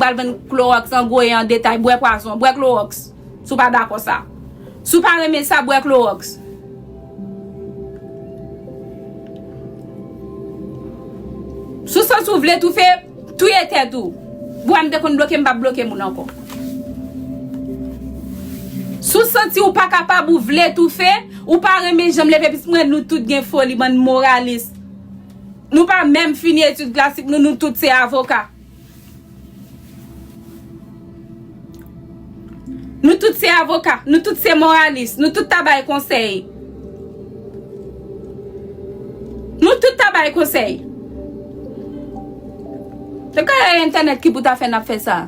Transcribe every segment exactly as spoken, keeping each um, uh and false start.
pral vann klowòks an gwo e an detay, bwè pwazon, bwè klowòks. Si w pa dakò sa. Si w pa renmen sa, bwè klowòks. Si w santi w vle toufe, touye tèt ou. Bwè m te konn bloke, m p ap bloke moun ankò. Si w santi w pa kapab, ou vle toufe, ou pa renmen jan m leve pitit mwen, nou tout gen foli, bann moralis. Nou pa menm fini etid klasik, nou, nou tout se avoka. Nou tout se avoka, nou tout se moralis, nou tout ta bay konsèy. Nou tout ta bay konsèy. Se ka entènèt ki pou ta fè n ap fè sa.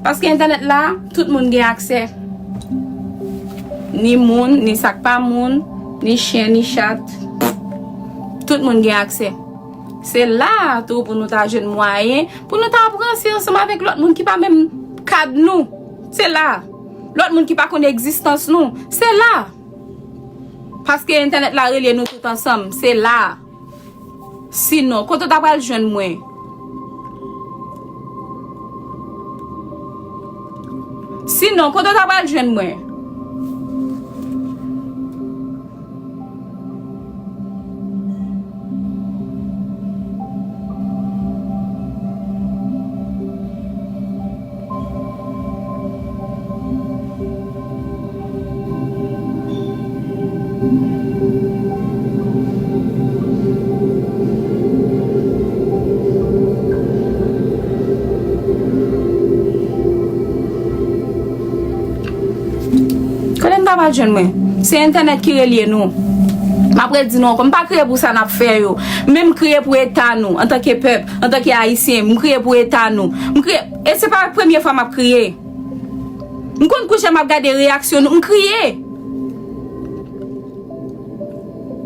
Paske entènèt la, tout moun gen aksè. Ni moun, ni sa k pa moun, ni chen, ni chat. Tout moun gen aksè. Se la a tou pou nou ta jwenn mwayen, pou nou ta pran ansanm ansanm avèk lòt moun ki pa menm kad nou. Se la a. Lòt moun ki pa konn egzistans nou. Se la a. Paske entènèt la relye nou tout ansanm. Se la a. Sinon, kote w ta pral jwenn mwen? Sinon, kote w ta pral jwenn mwen? Kote n ta pral jwenn mwen? Se entènèt ki relye nou. M ap redi nou ankò, m pa kriye pou sa n ap fè yo. Men m kriye pou eta nou, antanke pèp, antanke ayisyen, m kriye pou eta nou. M kriye, e se pa premye fwa m ap kriye. M konn kouche m ap gade reyaksyon nou, m kriye.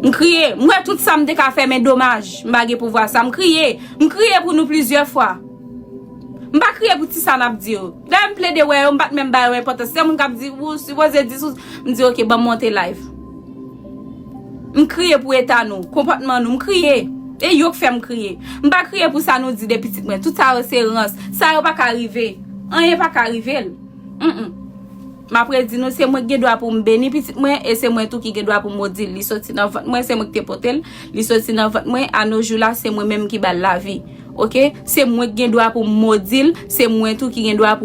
M kriye. M wè tout sa m te ka fè, men domaj, m pa gen pouvwa sa. M kriye. M kriye pou nou plizyè fwa. M pa kriye pou ti sa n ap di yo. Dayè m plede wè yo, m pa t menm ba yo enpòtans. Se moun k ap di, ou sipoze di sou, m di, "Ok, ban m monte live." M kriye pou eta nou, konpòtman nou, m kriye. E yo k fè m kriye. M pa kriye pou sa nou di de pitit mwen. Tout sa yo se rans. Sa yo pa ka rive. Anyen pa ka rive l. Mm-mm. M ap redi nou, se mwen ki gen dwa pou m beni pitit mwen, e se mwen tou ki gen dwa pou m modi l. Li soti nan vant mwen, se mwen ki te pote l. Li soti nan vant mwen, a no jou la, se mwen menm ki ba l lavi. Oke? Se mwen ki gen dwa pou m modi l, se mwen tou ki gen dwa pou